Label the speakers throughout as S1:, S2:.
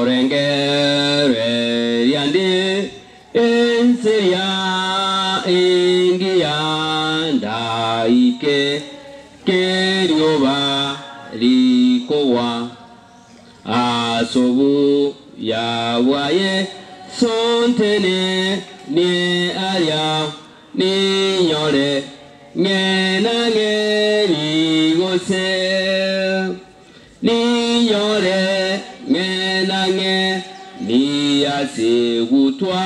S1: Nkorengereria ndi ense ya engiya ndaike kerioba rikogwa as'obuya bwaye sontene aria ninyore ng'e na ng'e rigose ninyore ng'e na ng'e niasegutwa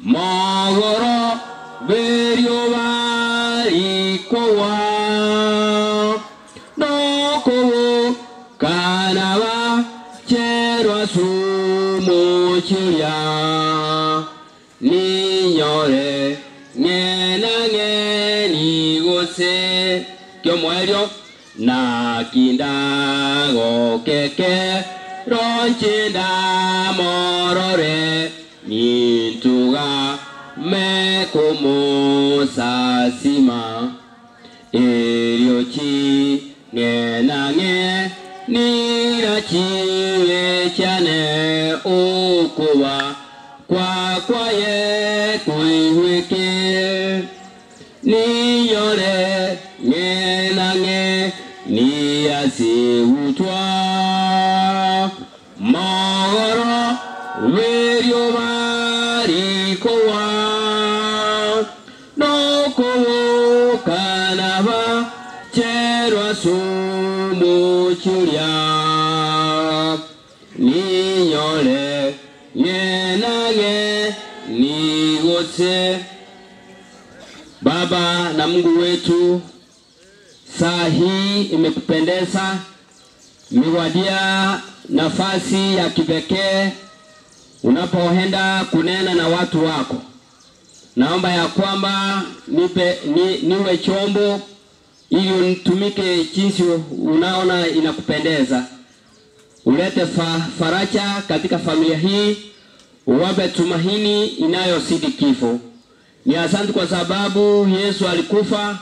S1: mogoro berioba rikowa nokobo kanaba cherwa sumuchiria ninyore ng'e na ng'e nigose kiomwerio nakindagokeke ronchinda morore nintuga mekumosasima eriochi ng'e na ng'e nirachiwe chane okuba kwakwaye kuihweke ninyore ng'e na ng'e niasegutwa mogoro werioba rikowa nokobokanaba cherwa sumuchuria ninyore ng'e na ng'e nigose. Baba na Mungu wetu, saa hii imekupendeza, imewadia nafasi ya kipekee unapoenda kunena na watu wako. Naomba ya kwamba nipe, ni, niwe chombo ili unitumike jinsi unaona inakupendeza. Ulete faraja katika familia hii, uwape tumaini inayozidi kifo. Ni asante kwa sababu Yesu alikufa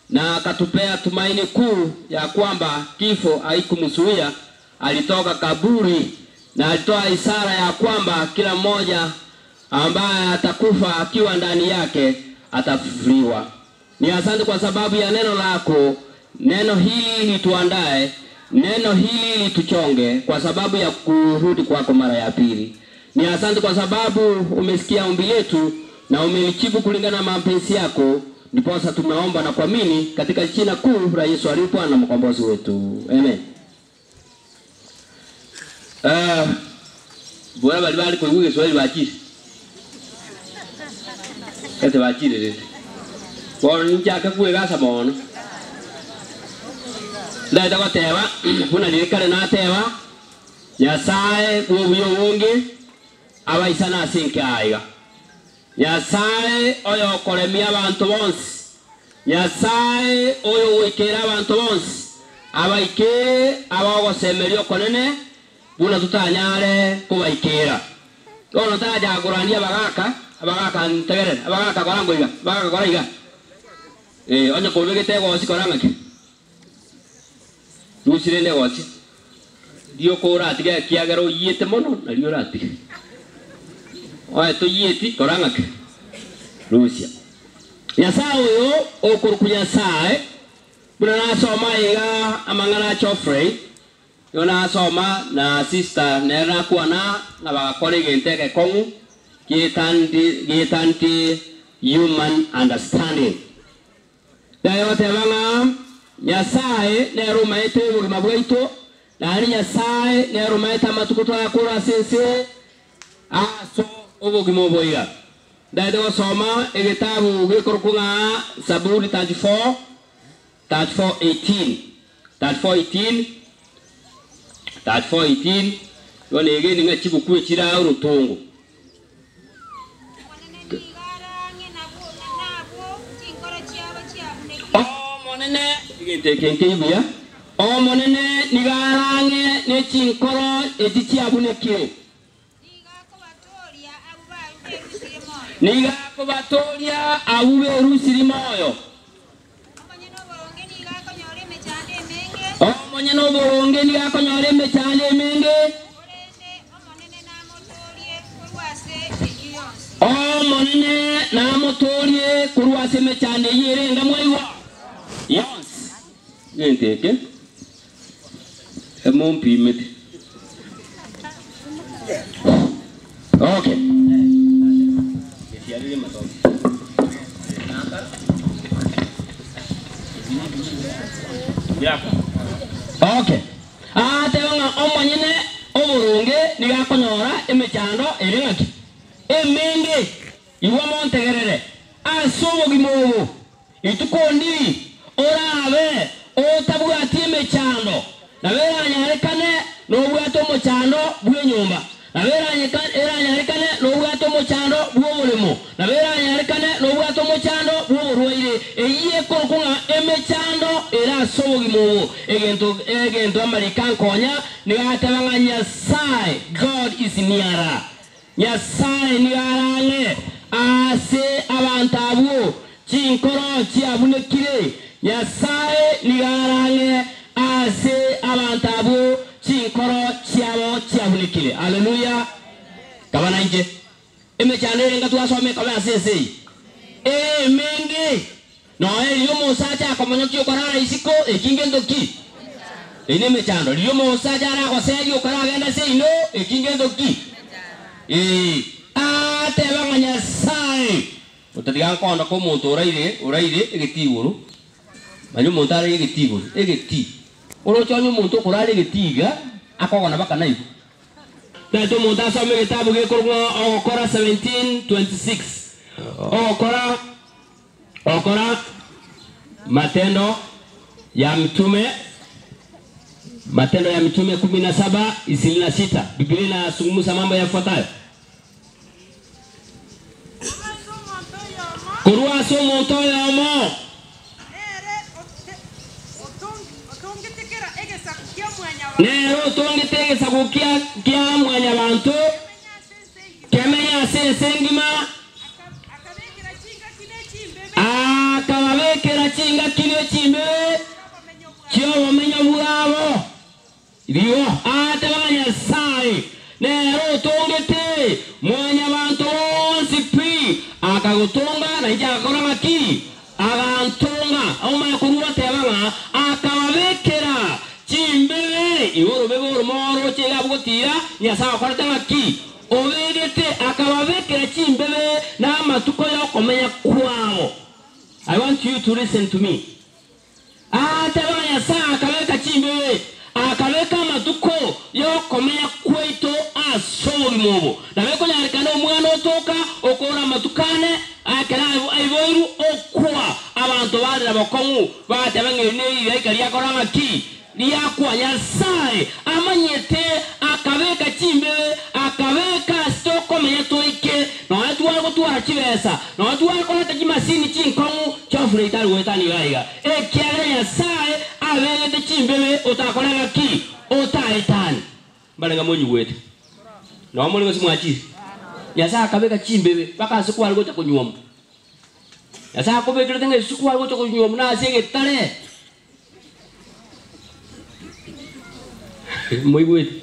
S1: na akatupea tumaini kuu ya kwamba kifo haikumzuia. Alitoka kaburi na alitoa ishara ya kwamba kila mmoja ambaye atakufa akiwa ndani yake atafufuliwa. Ni asante kwa sababu ya neno lako. Neno hili lituandae, neno hili lituchonge kwa sababu ya kurudi kwako mara ya pili. Ni asante kwa sababu umesikia ombi letu na umelijibu kulingana na mapenzi yako. Ndiposa tumeomba na kuamini katika jina kuu la Yesu aliye Bwana na mkombozi wetu. Amen. Bora bali bali kuiguga Kiswahili bachire. Kete bachire rere. Bono ninchake kwegasa bono. Ndaeta goteba buna ririkare nateba Nyasaye bw'obuya obonge abaisana ase enke aiga. Nyasaye oyo okoremia abanto bonsi. Nyasaye oyo goikera abanto bonsi. Abaikere abagosemeria okonene buna tutanyare kubaikera. Bono tajagurania abagaka, abagaka ntegerere, abagaka korango iga, abagaka kora iga. Onye kobegete egosi kora ng'aki? Rusire egosi. Rioka oratige ekiagera oyiete mono nario oratige. Oye toyieti kora ng'aki? Rusia. Nyasaye oyo okoruku Nyasaye buna nasoma iga amang'ana a Geoffrey nigo nasoma na sister nere nakwana ng'a bagakora egento egekong'u gietanti human understanding. Naye goteba ng'a Nyasaye nere omaete obogima bwaito, naende Nyasaye nere omaete amatuko twakora ase ense aso obogima oboiga. Ndaete gosoma egetabu gekorokwa ng'a Zaburi 34, 34:18. 34:18, 34:18, igo negeni ng'a chibuku echira orotongo. Omonene egento eke nkebuya. Omonene nigo arang'e ne chinkoro echi chiabunekire. Nigo akobatoria abwo berusiri moyo. Omonyene oboronge nigo akonyora emechando emenge. namotoorie korwa ase emechando eyio ere enga mwaigwa yonsi. Egento eke emompimete. Okay. Okay. Agateba ng'a omonyene oboronge nigo akonyora emechando ere ng'aki? Emenge. Igwa montegerere, ase obogima obo, rituko ndiri orabe otabwati emechando, nabo eranyarekane nobwate omochando bw'enyomba, nabo eranyarekane nobwate omochando bw'oboremo, nabo eranyarekane nobwate omochando bw'oborwaire. Eyio ekorokwa ng'a emechando ere ase obogima obo. Egento egento amariko ankonya nigo agateba ng'a Nyasae, God is nearer. Nyasae nigo arang'e aase abanto abwo chinkoro chiabunekire, Nyasae nigo arang'e aase abanto abwo chinkoro chiabo chiabunekire. Haleluya! Kaba nainche. Emechando ere enga twasoma ekobe ase ense eye emenge. Nonya riria omosacha akomonyokia okorara isiko, eki ngento ki? Eyio nemechando. Riria omosacha aragoserie okaragenda seino, eki ngento ki? Ee, agateba ng'a Nyasae, otatiga nkondoka omonto oraire, oraire egetii igoro, manya omonto araire egetii igoro, egetii. Oroche onye omonto okorara egetii iga, akogona baka naigwe. Tari omonto asome egetabu gekorokwa ng'a Ogokora 17:26. Ogokora. Okora Matendo ya Mitume, Matendo ya Mitume 17:26. Biblia inazungumza mambo yafuatayo.
S2: Korwa
S1: Korwa
S2: ase
S1: ase
S2: omonto
S1: omonto
S2: oyomo,
S1: oyomo,
S2: nere otongete kera egesaku kia mwanyabanto,
S1: nere otongete egesaku kia kia mwanyabanto,
S2: kemenye ase ense engima,
S1: kemenye ase ense engima,
S2: akabekera chingaki ne chimbebe
S1: akababekera chingaki ne chimbebe
S2: chi'obomenyo
S1: chi'obomenyo
S2: bwabo.
S1: bwabo. Rigo agateba ng'a Nyasae nere otongete mwanyabanto bonsi pi, akagotonga, na inche agakora ng'aki? Agantonga. Omanye korwa goteba ng'a akababekera chimbebe igo orobebe oromo oroche iga abwo gotira, Nyasae agokorete ng'aki? Obegete akababekera chimbebe na amatuko y'okomenya kwabo. I want you to listen to me. Agateba ng'a Nyasae akabeka chimbebe, akabeka amatuko y'okomenya kwaito ase obogima obo. Nabo ekonyarekana omwana otoka okora amatuko ane, ekero aiboirwe okwa, abanto barera bokong'u, bagateba ng'a eri nerilaika riakora ng'aki? Riakwa. Nyasae amanyete akabeka chimbebe, akabeka ase tokomenya toike, nonya tware gotwara chibesa, nonya tware koreta chimasini chinkong'u chiofure itari goetania iga iga, ekiagera Nyasae abegete chimbebe otakore ng'aki? Otaetanie. Mbarenge monyigwete? Nonya more gose mwachire? Nyasae akabeka chimbebe mpaka ase kware gocha konyuomwa. Nyasae akobekerete ng'a ase kware gocha konyuomwa nase egetare. Moigwete?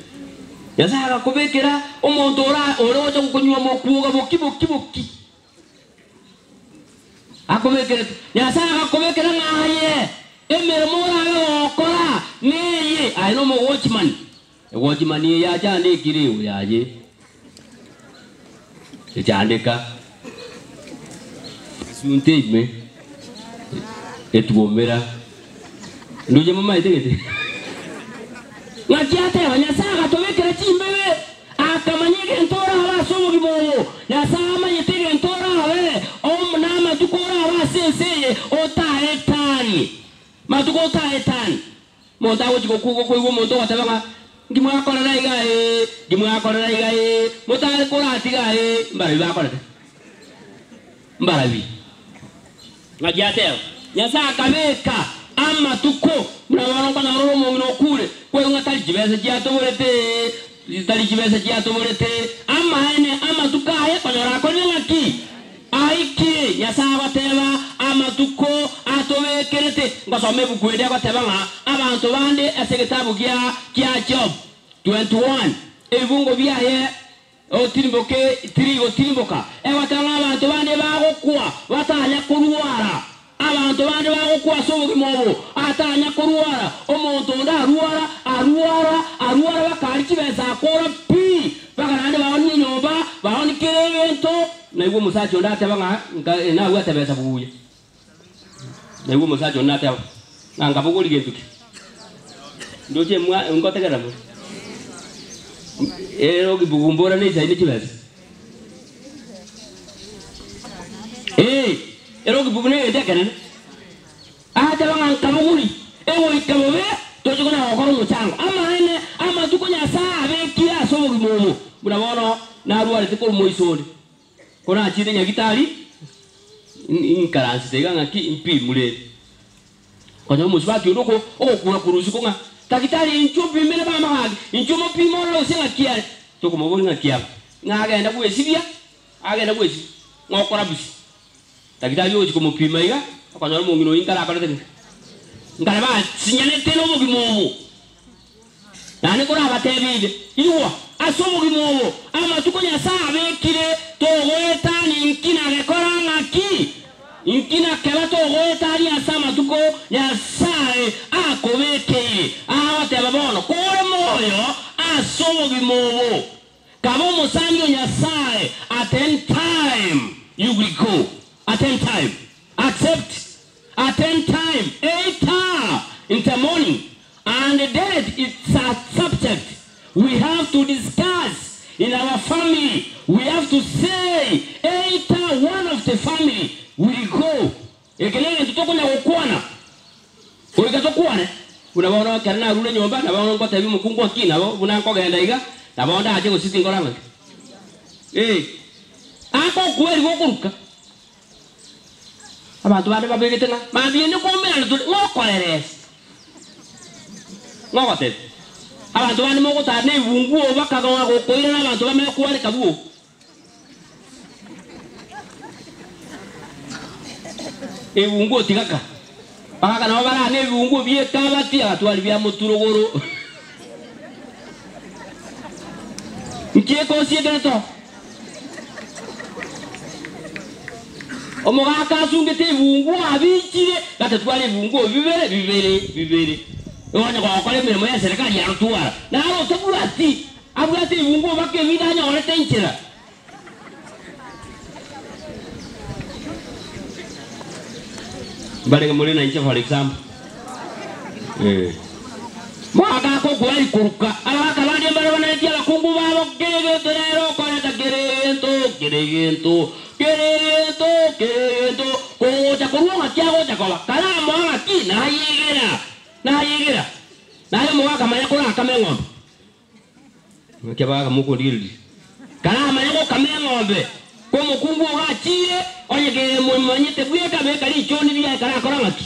S1: Nyasae agakobekera omonto ora ore gocha gokonyuoma okwoga boki boki boki. Akobekerete. Nyasae agakobekera ng'a aye emeremo orabe gokora neye aye nomo watchman. Ewatchman eye yachandekire ewe yaye echandeka esunte ime etuomera ndoche momaete gete ng'aki ateba Nyasae agatobekera chimbebe akamanya egento orabe ase obogima obo Nyasae amanyete egento orabe om na amatuko orabe ase ense eye otaetanie matuko otaetanie Omonto agochia gokwa okoigwa omonto ogoteba ng'a, Nki mwakorera iga ee, nki mwakorera iga ee, motare koratiga ee, mbarabio bakorete? Mbarabio? Ng'aki ateba? Nyasae akabeka amatuko, buna bono nkonyora ore omong'ina okure, kwaigwa ng'a tari chibesa chiatoborete ee, tari chibesa chiatoborete ee, amaene amatuko aye konyora akorire ng'aki? Aikire, Nyasae agoteba, amatuko atobekerete. Ngosoma ebuku ende egoteba ng'a abanto bande ase egetabu gia kia Job 21, ebibungo biaye. Otirimboke tirigotirimboka, egoteba ng'a abanto bande bagokwa batanya korwara. Abanto bande bagokwa ase obogima obo atanya korwara. Omonto onde arwara, arwara, arwara bakaria chibesa akora pi, mpaka naende baonie enyomba, baonie kera egento. Naigwa omosacha onde ateba ng'a nka nabwate besa buya. Naigwa omosacha onde nateba ng'a nkabogoria gento ki? Ndoche mwa ngotegerera more? Ere okibugumbora ne echaini chibesa. Ee, ere okibugu ne egento ekenene. Agateba ng'a nkabogori, egoika bobe toche konyara gokora omochango. Amaene, amatuko Nyasae abekire ase obogima obo, buna bono narwarete korwa moiso onde. Korachire nyagitari, inkaransete iga ng'aki mpimure. Konya omosubati onde oko ogokura korwa isiko ng'a, Tagitari inchuo mpimere mama gaki, inchuo mopime orore gose ng'aki are. Tokomoboria ng'aki aba, ng'a agenda gwesibia, agenda gwesibia, ng'a okora busi. Tagitari ogochia komopima iga, okonyora omong'ina oyio nkare akorete ki? Nkare basinyanete nobogima obo. Naende korabatebirie, Igwa, ase obogima obo amatuko Nyasae abekire togoetania inki nagekora ng'aki? Inki nakeba togoetania ase amatuko Nyasae akobekeire? Agoteba bono, Kore moyo ase obogima obo, kabe omosani o Nyasae at any time you will go, at any time, accept at any time, either in the morning And death it's a subject we have to discuss in our family, we have to say either one of the family will go. Eke negento tokonya gokwana, goika tokwane. Buna bono ekero narure nyomba, nabo bono ngotebia omokungu ng'aki nabo buna nkogenda iga, nabo ndache gose tinkora ng'aki. Eh, akokweri gokoruka. Abanto bande babegete ng'a mambia ende nkoumerana tore, ng'a okorera ase? Ng'a ogotebia? Abanto bande mogotara na ebibunguo bakagong'a gokoirana abanto bamanye kwareka bwogo. Ebibunguo tigaka, bagaka nabo barane ebibunguo bi'ekabati agatwari bia moturogoro. Nki ekosiekera to? Omogaka asungete ebunguo abichire, gatatwara ebunguo bibere bibere bibere. Onye gokora emeremo y'eserekari arotwara, naro otabwati, abwate ebunguo baka ebinde anyorete enchera. Mbarenge more nainche for example. Eh. Mogaka okweri koruka, abagaka bande mbare bananetie abakungu babo kera egento nere okoreta kera egento, kera egento, kera egento, kera egento, kogocha korwa ng'aki agocha koba, karamoa ng'aki nayegera, nayegera. Naye omogaka manya korakame eng'ombe. Ng'aki abagaka mokorigereria? Karamanye gokama eng'ombe, kw'omokungu ogo achiire, onye kemomanyete bweka, beka richoni riaye karakora ng'aki?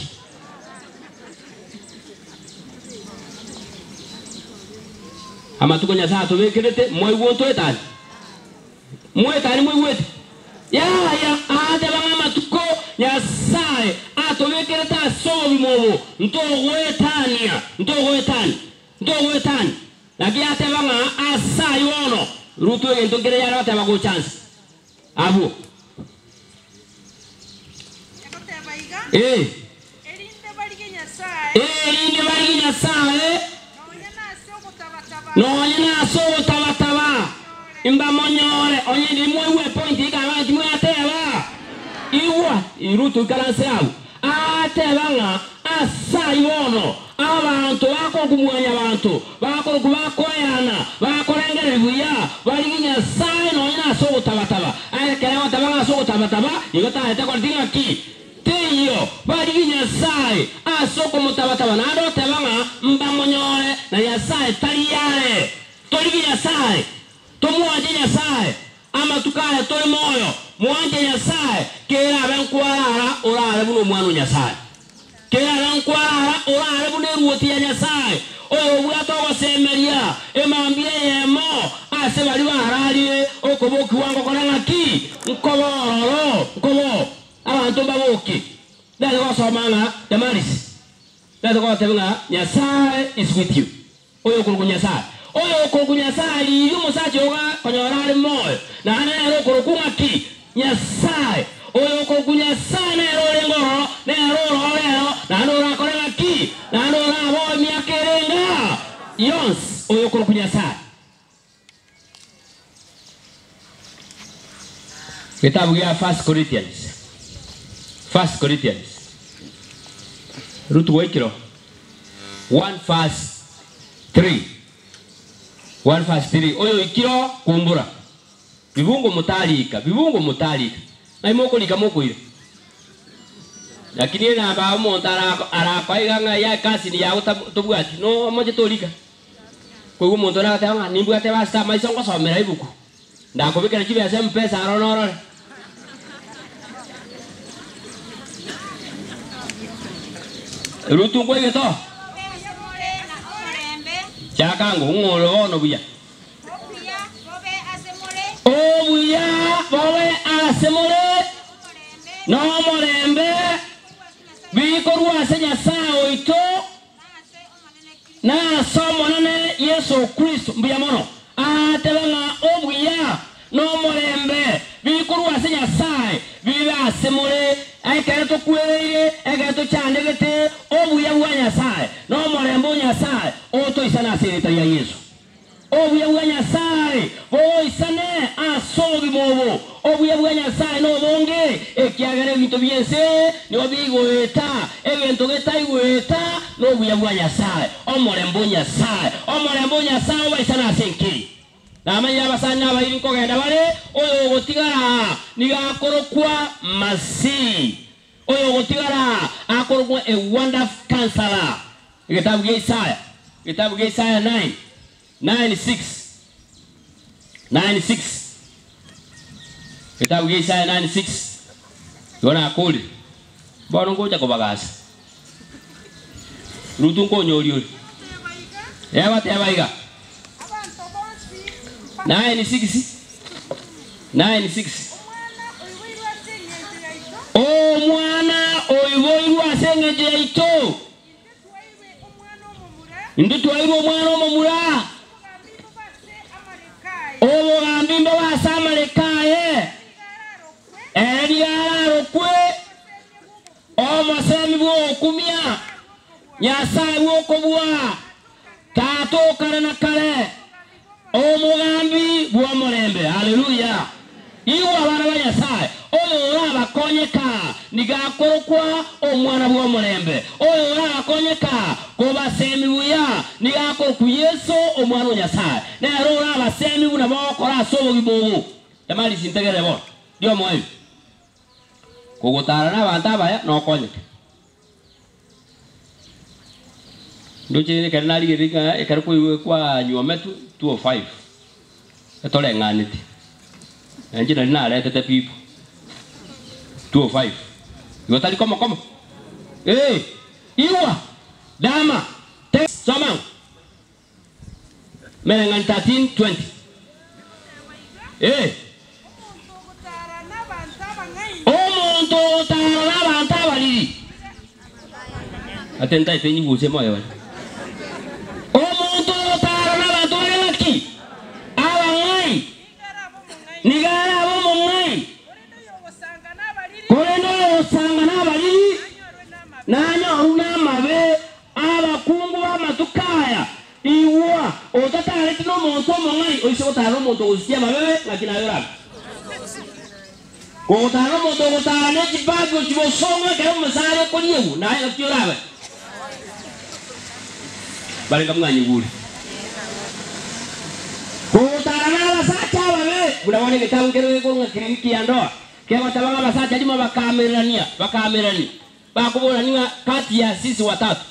S1: Amatuko Nyasae atobekerete, mwaigwa ontoetanie? Moetanie moigwete? Yaya, aateba ng'a amatuko Nyasae atobekerete ase obogima obo, ntogoetania, ntogoetania. Ntogoetania. Naki yateba ng'a ase ayio bono Rutu egento nkere yare goteba gocha nse abwo.
S2: Egoteba iga,
S1: Ee.
S2: Erinde barigie Nyasae.
S1: Erinde barigie Nyasae.
S2: Nonya nase ogotabataba.
S1: Nonya nase ogotabataba. Mbamonyore. Onye ndiri mwaigwa epointi eye ekaba ng'aki mwateba. Igwa, Rutu ikaranse abwo. Agateba ng'a ase ayio bono abanto bakorokwa mwanyabanto, bakorokwa bakoeana, bakorengereria buya, barigie Nyasae nonya nase ogotabataba. Ekero agoteba ng'a ase ogotabataba, nigo taete koreti ng'aki? Teiyo. Barigie Nyasae ase okomotabataba, naende oteba ng'a mbamonyore, na Nyasae tari are. Torigie Nyasae, tomwanche Nyasae, Amatuko aya tore moyo, mwanche Nyasae, kerabe nkwarara orare buna omwana o Nyasae. Kerabe nkwarara orare buna eruoti ya Nyasae, oyobwate ogosemeria emambia eyemo ase baria bararire okobokigwa ngokora ng'aki? Nkoba ororo, nkoba abanto mbaboke. Ndare gosoma ng'a Damaris, ndare goteba ng'a Nyasae is with you. Oyokorokwa Nyasae. Oyo okorokwa Nyasae riria omosacha ogo akonyora are moyo, naende nere okorokwa ng'aki? Nyasae. Oyo okorokwa Nyasae nere orenge ororo, nere ororo rero, naende orakore ng'aki? Naende orabe emiaka ere enga yonsi. Oyo okorokwa Nyasae. Getabu gia First Corinthians, First Corinthians, Rutu gwaikire 1 verse 3, 1 verse 3, oyo oikire oo kumbura, bibungo motarika, bibungo motarika, ng'ai mokorika mokoira? Lakini enamba omonto arakoe iga ng'a ya ekasini yago tobwati, no omoche torika. Koigwa omonto onde agateba ng'a nimbwate ebasete amaiso ngosomera ebuku, ndakobekera chibesa mpesa aro norore. Rutu nkwaigete oo?
S2: Bobe ase more na omorembe.
S1: Chaka ng'o ng'ore bono buya.
S2: Obuya bobe ase more.
S1: Obuya bobe ase more
S2: Na omorembe.
S1: na omorembe bikorwa ase Nyasae oito. Na ase Omonene Yeso Kristo. Mbuya mono. Agateba ng'a obuya na omorembe bikorwa ase Nyasae bibe ase more, ekero tokwereire, ekero tochandegete, obuya bwa Nyasae na omorembe o Nyasae otoisane ase erieta ria Yeso. Obuya bwa Nyasae bogoisane ase obogima obo. Obuya bwa Nyasae nobonge, ekiagera ebinto bi'ense eye nigo bigoeta. Egento getai goeta nobuya bwa Nyasae, omorembe o Nyasae. Omorembe o Nyasae obaisane ase enki? Namanyire abasani na abairi nkogenda bare, oyo ogotigara aa nigo akorokwa Masihi. Oyo ogotigara aa akorokwa a Wonderful Counselor. Egetabu gia Isaya, egetabu gia Isaya 9, 9, 6, 9, 6, egetabu gia Isaya 9, 6, igo nakorire, bono ngocha kobagasa. Rutu nkonyoria ore. Egoteba iga, 9, 6, 9, 6. Omwana oiboirwe ase engencho yaito. Intwe twairwe omwana omomura, obogambi mbobe ase amareko aye, ere nigo ararokwe Omosemi bw'ogokumia, Nyasae bw'okobua, Tata o kare na kare, Omogambi bw'omorembe. Haleluya! Igwa abana ba Nyasae, oyo orabakonyeka nigo akorokwa Omwana bw'omorembe, oyo orabakonyeka kobasemi buya nigo akorokwa Yeso, Omwana o Nyasae. Nere orabasemi buna bagokora ase obogima obo. Damaris, ntegerere bono, riomoerio. Kogotara nabanto abaya nokonyeke. Ndoche ekero narigereria ng'a ekero kwaigwe kwanywometwe 205, etoreng'aneti, na inche nari naretete pipo 205, igo tari komo komo, eh, igwa, dama, te, soma ng'o? Emereng'anio 13:20, eh. Omonto ogotara nabanto abariri. Ate ntaete nyiguse moyo one. Omonto ogotara nabanto bare ng'aki? Abang'ai. Nigo arabe omong'ai. Korende oyogosanga nabariri, nanyorwe namabe. Abakungu b'amatuko aya, igwa, otatareti nomonto omong'ai, oise gotara nomonto ogosukia amabebe, ng'aki naye orabe? Kogotara nomonto ogotara ne chibagi gochia bosongo ekero omosare okoriegwa, naye ng'aki orabe? Barenge mwanyigure. Kogotara nabasacha ababe, buna bono egetabu nkere gekorwa ng'a Kliniki ya Ndoa, kegoteba ng'a abasacha rimo bakaamererania, bakaamererania. Bakoborania ng'a kati ya sisi watatu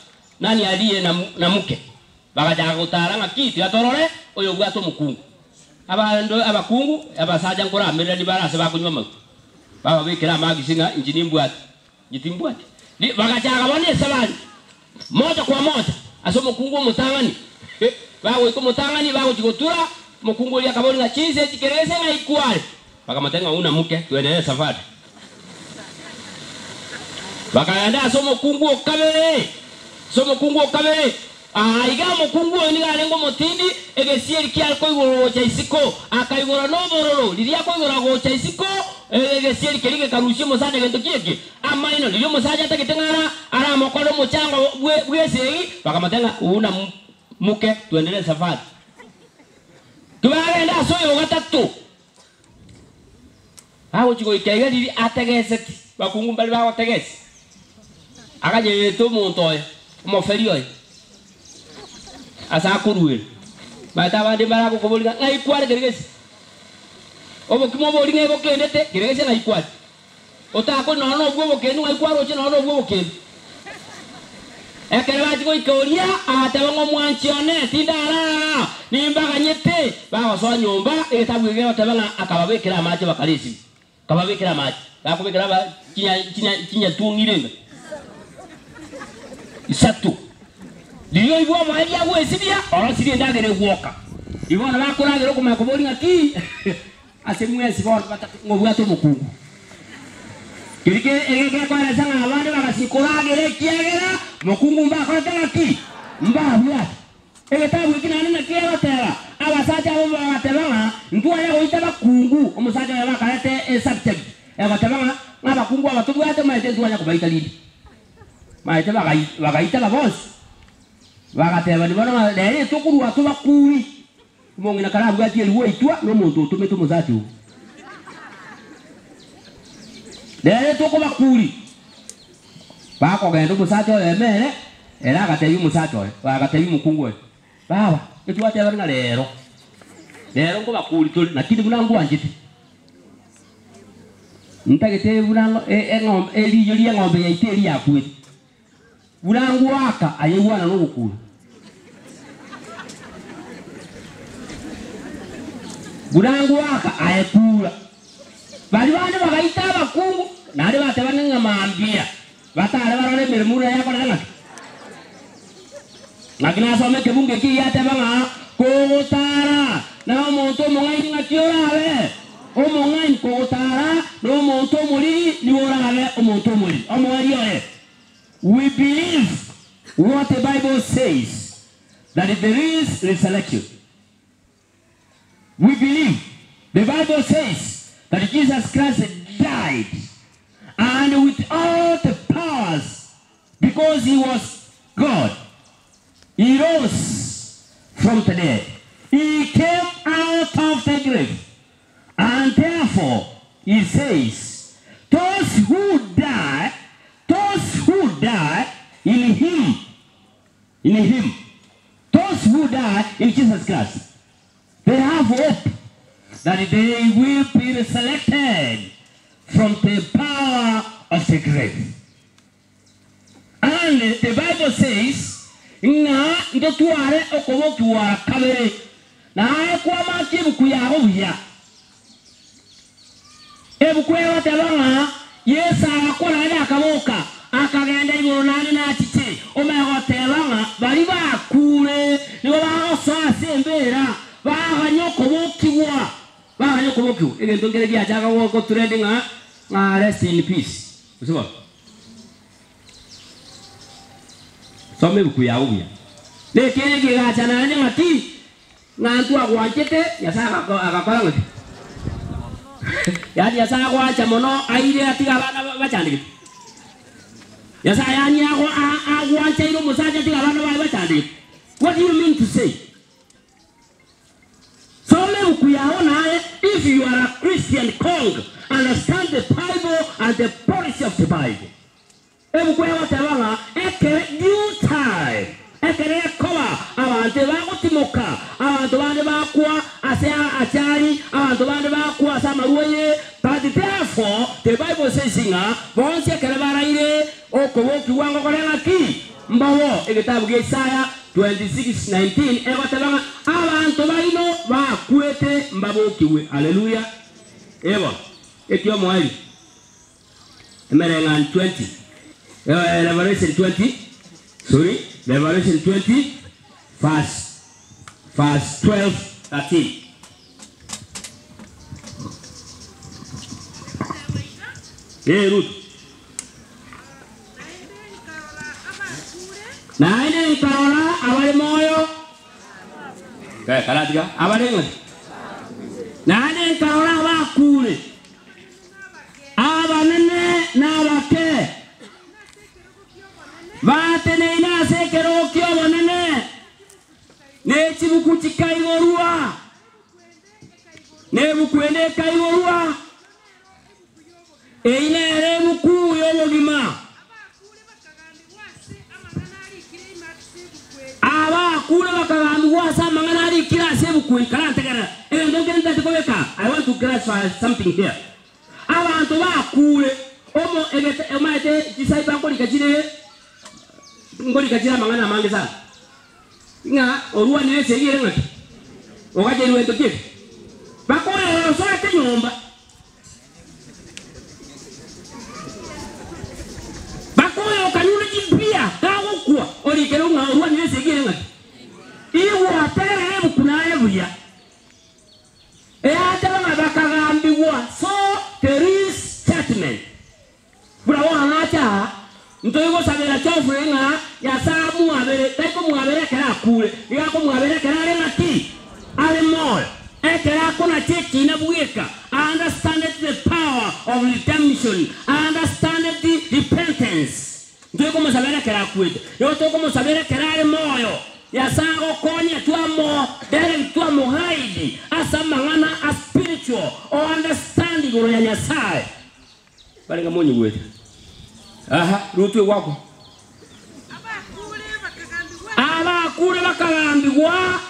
S1: nani aliye na mke, bagachaka gotara ng'a ki tiga torore oyobwate omokungu. Abanto abakungu abasacha nkoramererania bare ase bakonywa amaguta, bababekera amagisi ng'a inche nimbwate, inche timbwati. Bagachaka bono esabari moja kwa moja ase omokungu omotang'ani. Bagoika omotang'ani bagochia gotura, omokungu oria akaboria ng'a chinsa echi kera ense ng'ai kware? Bakamotebia ng'a una mke, tuenderee esafari. Bakagenda ase omokungu o kabere, ase omokungu o kabere. Aa iga omokungu oyo nigo arenge omotindi, egesieri kiare koigorwa gocha isiko, akaigora nobororo. Riria akoigora gocha isiko, egesieri keria gekarusia omosacha gento ki eke? Amaino. Riria omosacha atagete ng'a aramokore omochango bw'esegi, bakamotebia ng'a una moke, tuendelee safari. Tibagenda ase oyo ogatato. Agochia goika iga riria ategeseti, bakungu mbare bagotegesi, akanyerete omonto oye, omoferi oye, ase akoruera. Omanyete abande mbare agokoboria ng'a ng'ai kware keregesi? Obokima oboria ng'ai bokendete, keregesi ng'ai kware? Otakori nonya nobwo obokendu ng'ai kwaroche nonya nobwo obokendu. Ekero bachia goika oria, agateba ng'a omwanchi one, tindarara, nimbaganyete. Bagosoa nyomba, egetabu eke gegoteba ng'a akababekera amache bakaresiwa. Akababekera amache, gakobekera aba chinya chinya chinyatung'ire enga isato. Riria oigwe omoerio agwesibia, orosirie endagera egwoka. Igo bono bakoragera okomanya koboria ng'a ki? Ase mwensi bono ng'obwate omokungu. Keria ke ege gekoeresa ng'a abande bagachia koragera ekiagera mokungu mbakorete ng'aki? Mbabwate. Egetabu eki naende nakio gegoteba, Abasacha abwo bagateba ng'a ntwaya goita bakungu, omosacha oyomo akareta esubject egoteba ng'a ng'abakungu aba tobwate omanyete ntwanya kobaita rinde. Omanyete bagai bagaitaba bonsi, bagatebani bono ng'a rero etokorua tobakuri. Omong'ina karabwatie rigwaitwa nomonto otomete omosacha oo, nere tokobakuri. Bakogenda omosacha oyomo ere, ere agatebia omosacha oye, agatebia omokungu oye, Baba, etwatebana ng'a rero, rero nkobakuri tore, lakini buna ngwanchete, ntagete buna eng'ombe eriyo ri'eng'ombe yaito eria yakwete, Buna ngoaka aye igwana nogokura. Buna ngoaka aye kura. Baria bande bagaita abakungu, naende batebana ng'a mambia batare barore emeremo buna yakorete ng'aki. Naki nasoma ekebungo eki giateba ng'a kogotara na omonto omong'aini ng'aki orabe omong'aini, kogotara na omonto omoriri nigo orabe omonto omoriri. Omoerio oye. We believe what the Bible says that there is resurrection. We believe the Bible says that Jesus Christ died and with all the powers because he was God he rose from the dead. He came out of the grave and therefore he says those who die those who die in him in him those who die in Jesus Christ they have hope that they will be resurrected from the power of the grave. And the Bible says ng'a ntotware okobokigwa ara kabere, na aye kwamakia ebuku yago buya. Ebuku egoteba ng'a Yeso agakwa naende akaboka, akagenda igoro naende nachiche. Omanye goteba ng'a baria bakure nigo bagosoa ase embera, baganya okobokigwa, baganya okobokigwa. Egento nkere giachaka gotrend ng'a ng'a rest in peace. Gose bono? Soma ebuku yao buya. Nekeene kegacha naende ng'a ki? Ng'a ntwagwanchete, Nyasae agakora ng'aki? Yaani Nyasae agwancha mono aire atige abana bachandegete? Nyasae yaani agwanchaire omosacha atige abana baye bachandegete? What do you mean to say? Soma ebuku yao naye if you are a Christian kong understand the bible and the policy of the bible. Ebuku egoteba ng'a ekere due time ekere gekoba abanto ebagotimoka, abanto bande bakwa ase achari, abanto bande bakwa ase amarwaire, but therefore the bible says ng'a bonsi ekere baraire okobokigwa ngokore ng'aki? Mbobo egetabu gia Isaya 26:19 egoteba ng'a abanto baino bakwete mbabokigwe. Haleluya! Ee bono, eki omoerio, emereng'anio 20, Revelation 20, sorry, Revelation 20 verse, verse 12, 13. Ee, Ruth.
S2: Naende nkarora abakure.
S1: Naende nkarora abare. Karatiga abare ng'aki? Naende nkarora abakure, abanene na abake, bateneine ase ekerogo ki'obonene, ne chibuku chikaigorwa, na ebuku ende ekaigorwa, Eyio nere ebuku y'obogima. Abakure bakagambigwa ase amang'ana arikire ase ebuku eye. Karantegerera, egento nkere ntagete kobeka aa, I want to clarify something here. Abanto bakure, omo egete omanyete chicypher nkorika chire nkorika chire amang'ana amange sana, ng'a orwanire esegi ere ng'aki, ogacherwa gento ki eke? Bakoyora osoete nyomba. Bakoyokanyure chimbia gagokwa, orikere ng'a orwanire esegi ere ng'aki. Igwategerera ebuku naye buya. Eateba ng'a bakagambigwa, so there is judgment. Buna bono nache aa, ntoigosabera Geoffrey ng'a Nyasae amwabere, tari komwabera ekero akure, nigo akomwabera ekero are ng'aki? Are moyo. Ekero akonacha ekiina bweka, I understanded the power of redemption, I understanded repentance. Ntoikomosabera ekero akwete, nigo tokomosabera ekero are moyo. Nyasae agokonye twamo direct twamo guide ase amang'ana a spiritual o understand igoro ya Nyasae. Barenge monyigwete. Aha, Rutu egwakwa. Abakure bakagambigwa,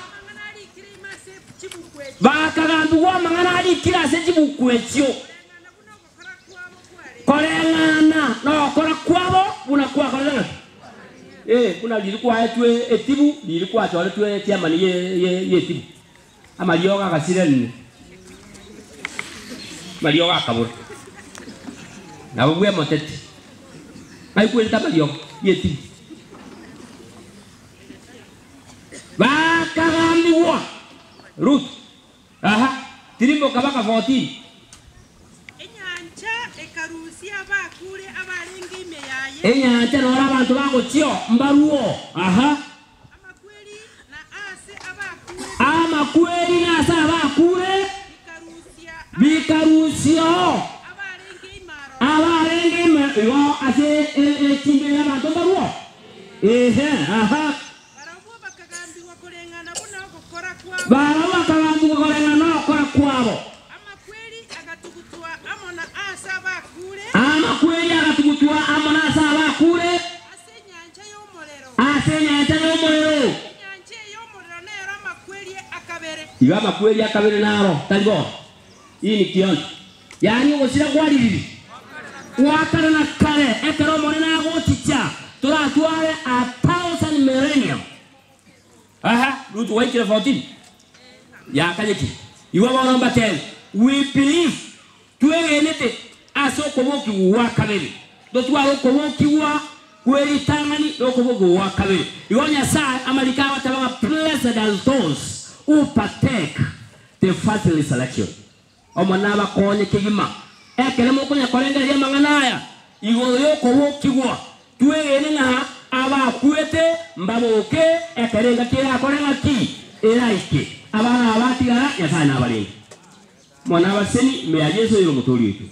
S1: bakagambigwa amang'ana arikire ase chibuku echio, koreng'ana nogokora kwabo buna kwakorete ng'aki? Eh, buna riria kwaetwe etibu, riria kwachoretwe chairman ye ye yetibu. Amariogo agasiranigwa, amariogo akabora. Nabo bwemoteti, baigwerete amariogo y'etimu. Bakagambigwa Ruth, aha, tirimboka baka 14.
S3: Enyancha ekarusia abakure abarenge ime yaye.
S1: Enyancha noro abanto bagochio mbaruo, aha.
S3: Amakweri na aase abakure.
S1: Amakweri na aase abakure. Bikarusiao. Abarenge ime igo ase echimbe y'abanto mbarwo. Ehe, aha.
S3: Barabwo bakagambigwa koreng'ana buna ogokora kwabo.
S1: Barabwo bakagambigwa koreng'ana nogokora kwabo.
S3: Amakweri agatugutwa amo na aase abakure.
S1: Amakweri agatugutwa amo na aase abakure.
S3: Ase enyancha y'omorero.
S1: Ase enyancha y'omorero.
S3: Enyancha eye y'omorero nero amakweri akabere.
S1: Igo amakweri akabere naro, tari bono? Ini kionsi, yaani ogosira kwa ririri gwa kare na kare, ekero Omonene agochicha, toratware a thousand millennium. Aha, Rutu gwaikire 14 yakanyeki. Igo bono mbatebie, we believe Twegenete ase okobokigwa gwa kabere, totware okobokigwa kwe ritang'ani na okobokigwa gwa kabere. Igo Nyasae amariko agoteba ng'a blessed are those who partake the first resurrection. Omonene abakonye kegima ekero mokonya korengereria amang'ana aya igoro y'okobokigwa. Twegene ng'a abakwete mbaboke ekero engaki erakore ng'aki? Eraike. Abana aba batigara, Nyasae nabarende. Mono abaseni ime ya Yeso oyore Omotoori oito.